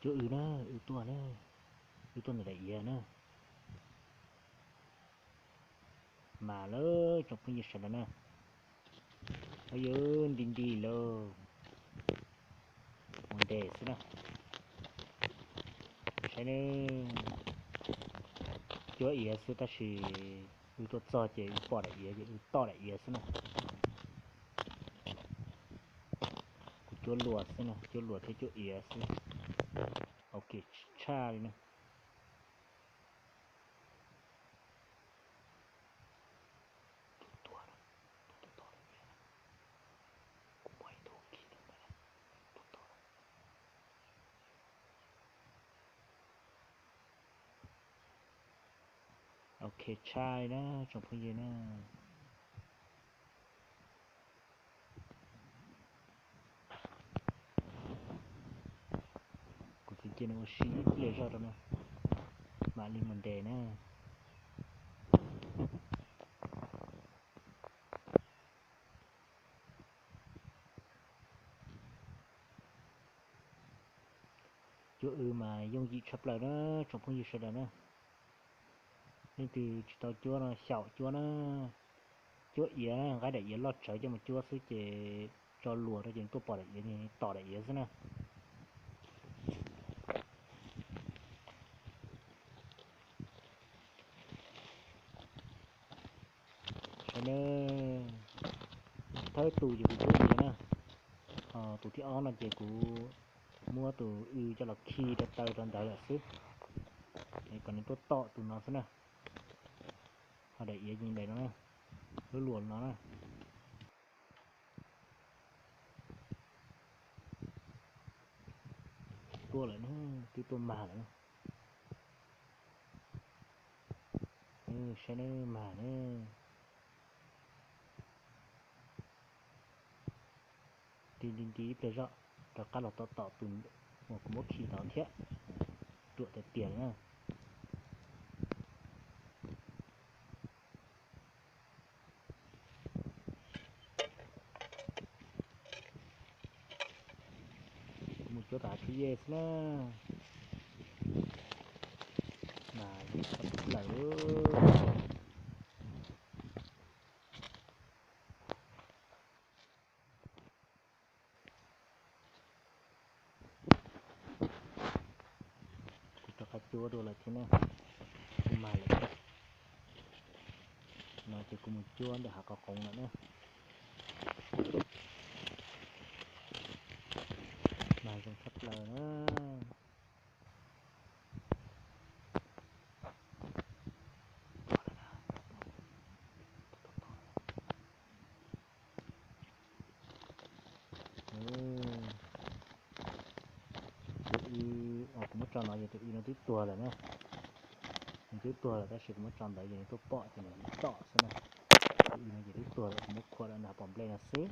Cuab wb na, wb tuaj na, wb tuaj ntawm daim iav na. Mas lawm tsoom phooj ywg sawv daws na, yog nti nti lauj, mus ntes xwb na. Saib ne, cuab iav xwb tab sis wb tuaj txog ces wb pom daim iav ces wb tom daim iav xwb na. Kuv cuab luas xwb na, cuab luas thiab cuab iav xwb. Ok tshaj li na. Ok tshaj li na tsoom phooj ywg na. Kuv txiv cia nws ua si ib pliag zog rau na, mam li mus ntes na. Cuab wb mas yooj yim tshaj plaws na tsoom phooj ywg sawv daws na. Leej twg tsis tau cuab no xyaum cuab na. Cuab iav, nqa daim iav loj tsawv coj mus cuab xwb ces tso luas rau ces tuaj pom daim iav, tom daim iav xwb na. Saib na, thawj tus ces kuv cuab iav na, ho tus thib ob no ces kuv muab tus w coj los khi rau taw rau ntawd lawm xwb, es kom nws tuaj tom tus no xwb na. Ho daim iav ces daim no na, lub luas no na. Tuaj lawm na, twb tuaj mag lawm na. Saib na, mag na. Nti nti nti ib pliag zoj rov qab los tom tom tus uas kuv muab khi tod thiab. Ruam tiag tiag na. Kuv mus cuab tom hav tshuab yej xwb na. Mas zoo tshaj plaws. Kuv rov qab cuab dua lawm thiab na. Kuv mag lawm thiab. No ces kuv mus cuab ntawm hav qhov qoov lawm na. Mas zoo tshaj plaws na. Tus w, kuv muab tso no ces tus w no twb tuag lawm na. Nws twb tuag lawm tab sis kuv muab tso ntawd ces nws tuaj pom ces nws tom xwb na. Tus w no ces twb tuag lawm, kuv muab khuam rau nram pom nplej no xwb.